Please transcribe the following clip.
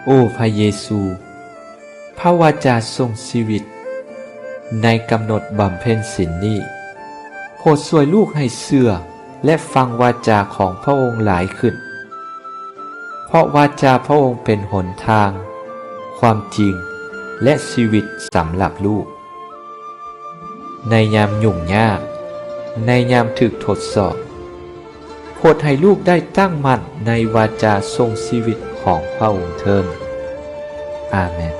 ໂອ້ ພະເຢຊູ, ພະວາຈາຊົງຊີວິດ ໃນກຳນົດບຳເພັນສິນນີ້, ໂປດຊ່ວຍລູກໃຫ້ເຊື່ອ ແລະ ຟັງວາຈາຂອງພະອົງຫຼາຍຂຶ້ນ, ເພາະວາຈາພະອົງເປັນຫົນທາງ, ຄວາມຈິງ ແລະ ຊີວິດສຳລັບລູກ. ໃນຍາມຫຍຸ້ງຍາກ, ໃນຍາມຖືກທົດສອບ, ໂປດໃຫ້ລູກໄດ້ຕັ້ງໝັ້ນໃນວາຈາຊົງຊີວິດຂອງພະອົງເທີ້ນ. ອາເມນ.